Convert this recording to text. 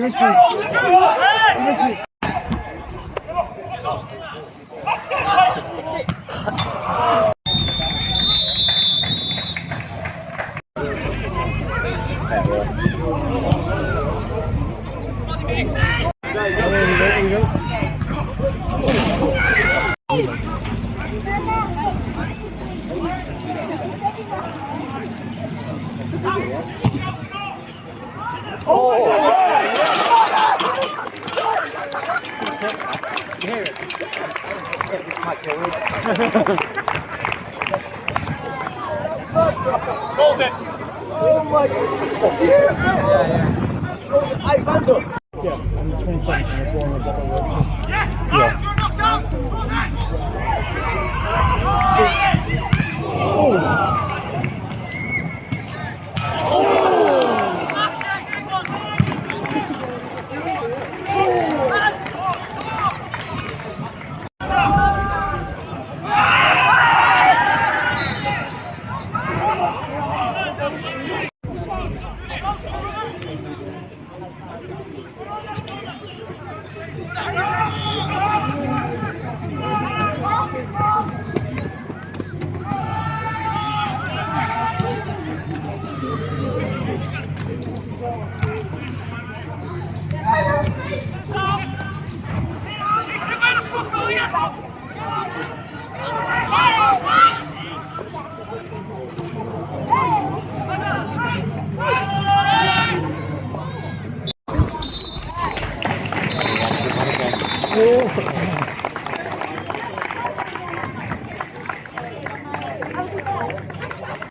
Meant to be. There we go. You hear it? Yeah, this might kill it. Hold it. Oh my God. Yeah, yeah. I found it. Yeah, on the 27th, we're born on double road. Yeah.